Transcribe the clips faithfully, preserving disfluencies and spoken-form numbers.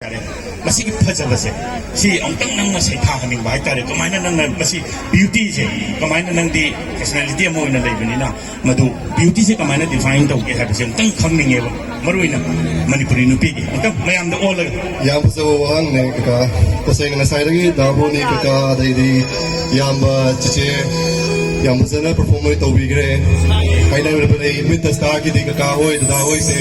ꯍꯥꯏꯇꯥꯔꯦ꯫ ꯃꯁꯤꯒꯤ ꯐꯖꯕꯁꯦ, ꯁꯤ ꯑꯃꯨꯛꯇꯪ ꯅꯪꯅ ꯁꯩꯊꯥꯍꯟꯅꯤꯡꯕ ꯍꯥꯏꯇꯥꯔꯦ꯫ ꯀꯃꯥꯏꯅ ꯅꯪꯅ ꯃꯁꯤ ꯕ꯭ꯌꯨꯇꯤꯁꯦ, ꯀꯃꯥꯏꯅ ꯅꯪꯗꯤ ꯄꯔꯁꯅꯦꯂꯤꯇꯤ ꯑꯃ ꯑꯣꯏꯅ ꯂꯩꯕꯅꯤꯅ, ꯃꯗꯨ ꯕ꯭ꯌꯨꯇꯤꯁꯦ ꯀꯃꯥꯏꯅ ꯗꯤꯐꯥꯏꯟ ꯇꯧꯒꯦ ꯍꯥꯏꯕꯁꯦ ꯑꯃꯨꯛꯇꯪ ꯈꯪꯅꯤꯡꯉꯦꯕ, ꯃꯔꯨ ꯑꯣꯏꯅ ꯃꯅꯤꯄꯨꯔꯤ ꯅꯨꯄꯤꯒꯤ꯫ ꯑꯃꯨꯛꯇꯪ ꯃꯌꯥꯝꯗ ꯑꯣꯜꯂꯒ꯫ ꯌꯥꯝ ꯐꯖꯕ ꯋꯥꯍꯪꯅꯦ ꯀꯀꯥ꯫ ꯇꯁꯦꯡꯅ ꯉꯁꯥꯏꯗꯒꯤ ꯗꯥꯕꯣꯅꯤ ꯀꯀꯥ, ꯑꯗꯩꯗꯤ ꯏꯌꯥꯝꯕ, ꯆꯤꯆꯦ, ꯌꯥꯝ ꯐꯖꯅ ꯄꯔꯐꯣꯔꯝ ꯂꯣꯏ ꯇꯧꯕꯤꯈ꯭ꯔꯦ꯫ ꯍꯥꯏꯅꯔꯕꯅꯦ, ꯃꯤꯠꯇ ꯁ꯭ꯇꯥꯔꯒꯤꯗꯤ ꯀꯀꯥ ꯍꯣꯏ, ꯗꯗꯥ ꯍꯣꯏꯁꯦ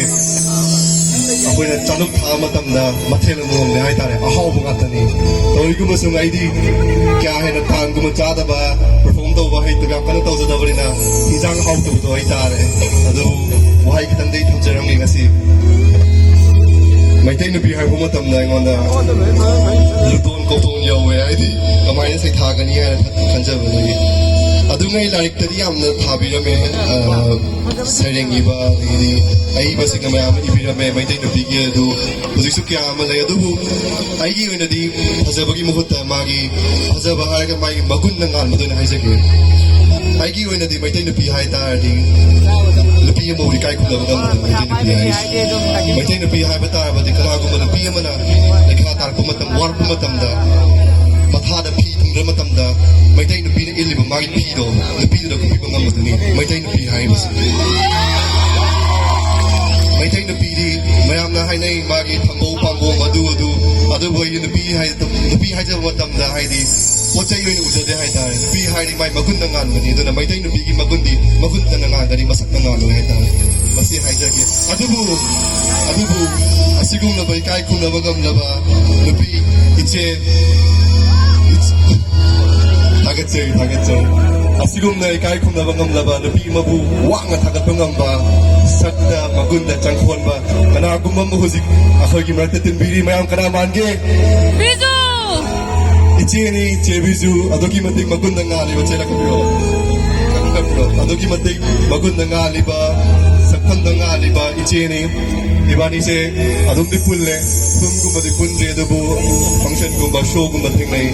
ꯑꯩꯈꯣꯏꯅ ꯆꯥꯂꯨꯛ ꯊꯥꯕ ꯃꯇꯝꯗ ꯃꯊꯦꯜ ꯑꯃꯃꯝꯅꯦ ꯍꯥꯏꯇꯥꯔꯦ, ꯑꯍꯥꯎꯕ ꯉꯥꯛꯇꯅꯤ꯫ ꯇꯧꯔꯤꯒꯨꯝꯕꯁꯨ ꯑꯩꯗꯤ ꯀꯌꯥ ꯍꯦꯟꯅ ꯇꯥꯟꯒꯨꯝꯕ ꯆꯥꯗꯕ, ꯄꯔꯐꯣꯔꯝ ꯇꯧꯕ ꯍꯩꯇꯕ, ꯌꯥꯝ ꯀꯟꯅ ꯇꯧꯖꯗꯕꯅꯤꯅ ꯏꯟꯖꯥꯡ ꯍꯥꯎꯇꯕꯗꯣ ꯍꯥꯏꯇꯥꯔꯦ꯫ ꯑꯗꯨꯕꯨ ꯋꯥꯍꯩ ꯈꯤꯇꯪꯗꯤ ꯊꯝꯖꯔꯝꯒꯦ ꯉꯁꯤ꯫ ꯃꯩꯇꯩ ꯅꯨꯄꯤ ꯍꯥꯏꯔꯛꯄ ꯃꯇꯝꯗ ꯑꯩꯉꯣꯟꯗ ꯂꯨꯇꯣꯟ ꯀꯧꯇꯣꯟ ꯌꯧꯋꯦ, ꯍꯥꯏꯗꯤ ꯀꯃꯥꯏꯅ ꯁꯩꯊꯥꯒꯅꯤ ꯍꯥꯏꯅ ꯈꯟꯖꯕꯗꯒꯤ꯫ ꯑꯗꯨꯉꯩ ꯂꯥꯏꯔꯤꯛꯇꯗꯤ ꯌꯥꯝꯅ ꯊꯥꯕꯤꯔꯝꯃꯦ, ꯑ, ꯁꯩꯔꯦꯡ ꯏꯕ, ꯑꯗꯒꯤꯗꯤ ꯑꯏꯕꯁꯤꯡꯅ ꯃꯌꯥꯝ ꯑꯃ ꯏꯕꯤꯔꯝꯃꯦ ꯃꯩꯇꯩ ꯅꯨꯄꯤꯒꯤ꯫ ꯑꯗꯨ ꯍꯧꯖꯤꯛꯁꯨ ꯀꯌꯥ ꯑꯃ ꯂꯩ, ꯑꯗꯨꯕꯨ ꯑꯩꯒꯤ ꯑꯣꯏꯅꯗꯤ ꯐꯖꯕꯒꯤ ꯃꯍꯨꯠꯇ ꯃꯥꯒꯤ ꯐꯖꯕ ꯍꯥꯏꯔꯒ ꯃꯥꯒꯤ ꯃꯒꯨꯟꯅ ꯉꯥꯟꯕꯗꯨ ꯑꯣꯏꯅ ꯍꯥꯏꯖꯒꯦ꯫ ꯑꯩꯒꯤ ꯑꯣꯏꯅꯗꯤ ꯃꯩꯇꯩ ꯅꯨꯄꯤ ꯍꯥꯏ ꯇꯥꯔꯗꯤ ꯅꯨꯄꯤ ꯑꯃꯕꯨ ꯏꯀꯥꯏ ꯈꯨꯝꯅꯕ ꯉꯝꯕꯗꯨ ꯃꯩꯇꯩ ꯅꯨꯄꯤ ꯍꯥꯏꯔꯤꯁꯦ꯫ ꯃꯩꯇꯩ ꯅꯨꯄꯤ ꯍꯥꯏꯕ ꯇꯥꯔꯕꯗꯤ ꯀꯅꯥꯒꯨꯝꯕ ꯅꯨꯄꯤ ꯑꯃꯅ ꯂꯩꯈꯥ ꯇꯥꯔꯛꯄ ꯃꯇꯝ, ꯋꯥꯔꯛꯄ ꯃꯇꯝꯗ, ꯃꯊꯥꯗ ꯐꯤ ꯊꯨꯡꯗ꯭ꯔ ꯃꯇꯝꯗ ꯃꯩꯇꯩ ꯅꯨꯄꯤꯅ ꯏꯜꯂꯤꯕ ꯃꯥꯒꯤ ꯐꯤꯗꯣ ꯅꯨꯄꯤꯗꯨꯗ ꯀꯨꯞꯄꯤꯕ ꯉꯝꯕꯗꯨꯅꯤ ꯃꯩꯇꯩ ꯅꯨꯄꯤ ꯍꯥꯏꯔꯤꯕꯁꯦ꯫ ꯃꯩꯇꯩ ꯅꯨꯄꯤꯗꯤ ꯃꯌꯥꯝꯅ ꯍꯥꯏꯅꯩ ꯃꯥꯒꯤ ꯊꯝꯕꯧ ꯄꯥꯝꯕꯣꯝ ꯑꯗꯨ ꯑꯗꯨ, ꯑꯗꯨꯕꯨ ꯑꯩꯗꯤ ꯅꯨꯄꯤ ꯍꯥꯏ-, ꯅꯨꯄꯤ ꯍꯥꯏꯖꯕ ꯃꯇꯝꯗ ꯍꯥꯏꯗꯤ ꯄꯣꯠ ꯆꯩ ꯑꯣꯏꯅ ꯎꯖꯗꯦ ꯍꯥꯏꯇꯥꯔꯦ꯫ ꯅꯨꯄꯤ ꯍꯥꯏꯔꯤ ꯃꯥꯏ ꯃꯒꯨꯟꯗ ꯉꯥꯟꯕꯅꯤ꯫ ꯑꯗꯨꯅ ꯃꯩꯇꯩ ꯅꯨꯄꯤꯒꯤ ꯃꯒꯨꯟꯗꯤ ꯃꯒꯨꯟꯗꯅ ꯉꯥꯟꯒꯅꯤ, ꯃꯁꯛꯅ ꯉꯥꯟꯂꯣꯏ ꯍꯥꯏꯇꯥꯔꯦ꯫ ꯃꯁꯤ ꯍꯥꯏꯖꯒꯦ꯫ ꯑꯗꯨꯕꯨ, ꯑꯗꯨꯕꯨ ꯑꯁꯤꯒꯨꯝꯂꯕ ꯏꯀꯥꯏ ꯈꯨꯝꯅꯕ ꯉꯝꯂꯕ ꯅꯨꯄꯤ ꯏꯆꯦ, ꯊꯥꯒꯠꯆꯔꯤ, ꯊꯥꯒꯠꯆꯔꯤ꯫ ꯑꯁꯤꯒꯨꯝꯅ ꯏꯀꯥꯏ ꯈꯨꯝꯅꯕ ꯉꯝꯂꯕ ꯅꯨꯄꯤ ꯑꯃꯕꯨ ꯋꯥꯡꯅ ꯊꯥꯒꯠꯄ ꯉꯝꯕ, ꯁꯛꯇ ꯃꯒꯨꯟꯗ ꯆꯪꯈꯣꯟꯕ ꯀꯅꯥꯒꯨꯝꯕ ꯑꯃ ꯍꯧꯖꯤꯛ ꯑꯩꯈꯣꯏꯒꯤ ꯃꯔꯛꯇ ꯇꯤꯟꯕꯤꯔꯤ ꯃꯌꯥꯝ ꯀꯅꯥ ꯃꯥꯟꯒꯦ? ꯕꯤꯖꯨ! ꯏꯆꯦꯅꯤ, ꯏꯆꯦ ꯕꯤꯖꯨ꯫ ꯑꯗꯨꯛꯀꯤ ꯃꯇꯤꯛ ꯃꯒꯨꯟꯗ ꯉꯥꯜꯂꯤꯕ, ꯆꯦ ꯂꯥꯛꯄꯤꯔꯣ꯫ ꯑꯗꯨꯛꯀꯤ ꯃꯇꯤꯛ ꯃꯒꯨꯟꯗ ꯉꯥꯜꯂꯤꯕ, ꯁꯛꯐꯝꯗ ꯉꯥꯜꯂꯤꯕ ꯏꯆꯦꯅꯤ꯫ ꯏꯕꯥꯅꯤꯁꯦ ꯑꯗꯨꯝꯗꯤ ꯄꯨꯜꯂꯦ, ꯐꯤꯂꯝꯒꯨꯝꯕꯗꯤ ꯄꯨꯟꯗ꯭ꯔꯤ, ꯑꯗꯨꯕꯨ ꯐꯪꯁꯟꯒꯨꯝꯕ, ꯁꯣꯒꯨꯝꯕ ꯊꯦꯡꯅꯩ꯫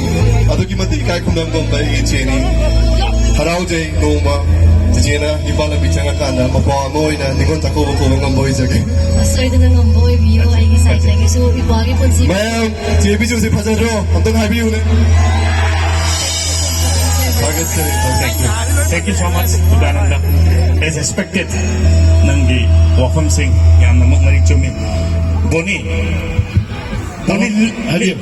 ꯑꯗꯨꯛꯀꯤ ꯃꯇꯤꯛ ꯏꯀꯥꯏ ꯈꯨꯝꯅꯕ ꯉꯝꯕ ꯑꯩꯒꯤ ꯏꯆꯦꯅꯤ꯫ ꯍꯔꯥꯎꯖꯩ ꯅꯣꯡꯃ ꯆꯤꯆꯦ ꯏꯆꯦꯅ ꯏꯄꯥ ꯂꯝꯕꯤ ꯆꯪꯉꯀꯥꯟꯗ ꯃꯄꯥ ꯑꯃ ꯑꯣꯏꯅ ꯅꯤꯉꯣꯜ ꯆꯥꯛꯀꯧꯕ ꯀꯧꯕ ꯉꯝꯕ ꯑꯣꯏꯖꯒꯦ꯫ ꯁꯣꯏꯗꯅ ꯉꯝꯕ ꯑꯣꯏꯕꯤꯌꯨ꯫ ꯑꯩꯒꯤ ꯁꯥꯏꯠꯇꯒꯤꯁꯨ ꯏꯄ꯭ꯋꯥꯒꯤ ꯄꯨꯟꯁꯤ꯫ ꯃꯌꯥꯝ, ꯆꯦ ꯕꯤꯖꯨꯁꯦ ꯐꯖꯗ꯭ꯔꯣ? ꯑꯝꯇꯪ ꯍꯥꯏꯕꯤꯌꯨꯅꯦ꯫ ꯊꯥꯒꯠꯆꯔꯤ, ꯊꯥꯒꯠꯆꯔꯤ꯫ Thank you so much, ꯗꯨꯔꯒꯥꯅꯟꯗ. As expected, ꯅꯪꯒꯤ ꯋꯥꯐꯝꯁꯤꯡ ꯌꯥꯝꯅꯃꯛ ꯃꯔꯤꯛ ꯆꯨꯝꯃꯤ. ꯕꯣꯅꯤ, ꯕꯣꯅꯤ, ꯍꯥꯏꯕꯤꯌꯨ꯫